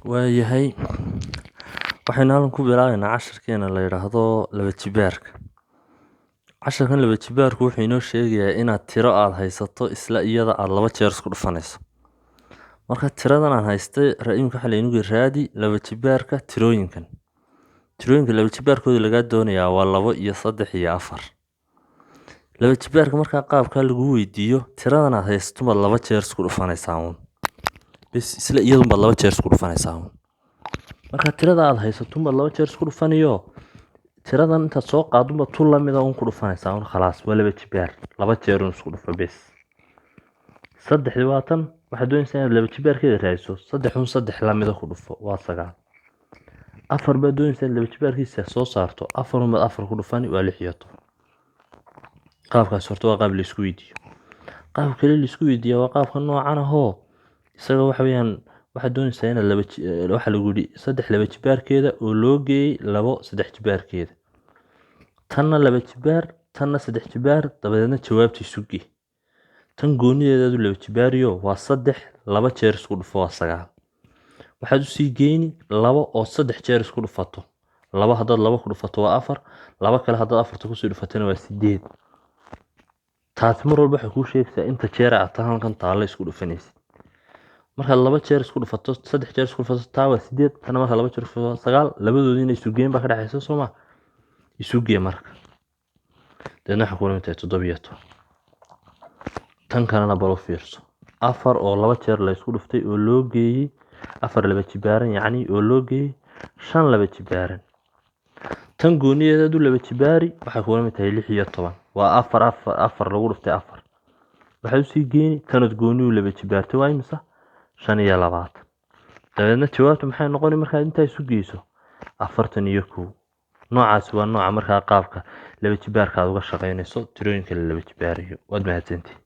Waayahay, waxaynu halkan ku bilaabeynaa casharkeena la yidhaahdo laba jibaarka. Casharkan laba jibaarku wuxuu inoo sheegayaa inaad tiro aad haysato isla iyada aad laba jeer isku dhufanayso. Marka tiradan aan haystay imika waxaa laynagu yidhi raadi laba jibaarka tirooyinkan. Tirooyinka laba jibaarkooda lagaa doonayaa waa labo iyo saddex iyo afar. Laba jibaarka markaa qaabkaa lagu weydiiyo, tiradan aad haysato baad laba jeer isku dhufanaysaa uun. Bes, isla iyadun baad laba jeer isku dhufanaysaa uun. Marka tirada aad haysato baad laba jeer isku dhufanayo, tiradan intaad soo qaaddo baad tu lamida uun ku dhufanaysaa uun. Khalaas, waa laba jibaar, laba jeer uun isku dhufo bes. Saddexdii waa tan, waxaad doonaysaa inaad laba jibaarkeeda raadiso. Saddex uun saddex lamida ku dhufo, waa 9. Afar baad doonaysaa inaad laba jibaarkiisa soo saarto, afar uun baad afar ku dhufani, waa 16. Qaabkaas horta waa qaab la isku weydiiyo. Qaab kale la isku weydiiyaa waa qaabka noocan ahoo isaga waxa weeyaan waxaad doonaysaa inaad laba, waxaa lagu yidhi saddex laba jibaarkeeda oo loo geeyey labo saddex jibaarkeeda. Tanna laba jibaar, tanna saddex jibaar, dabadeedna jawaabta isu gee. Tan goonideeda aad u laba jibaariyo, waa saddex laba jeer isku dhufo, waa 9. Waxaad usii geyni labo oo saddex jeer isku dhufato. Labo haddaad labo ku dhufato waa afar, labo kale haddaad afarta kusii dhufatana waa 8. Taasi mar walba waxay kuu sheegaysaa inta jeer aad tan halkan taalla isku dhufanaysid. Markaad laba jeer isku dhufato, saddex jeer isku dhufato, taa waa 8, tana markaad laba jeer isku dhufato 9, labadoodiina isu geyn baa ka dhexaysa, soo ma? Isu gee marka. Dabeedna waxay kula mid tahay 17. Tan kalena bal u fiirso. Afar oo laba jeer la isku dhuftay oo loo geeyey afar laba jibaaran, yacni oo loo geeyey shan laba jibaaran. Tan goonideeda aad u laba jibaari, waxay kula mid tahay 16. Waa afar afar afar lagu dhuftay afar. Waxaad usii geyni tanood gooni u laba jibaartay, waa imisa? 25. Dabeedna jawaabtu maxay noqoni markaad intaa isu geyso? 41. Noocaasi waa nooca markaa qaabka laba jibaarka aad uga shaqaynayso tirooyinka la laba jibaarayo. Waad mahadsantihiin.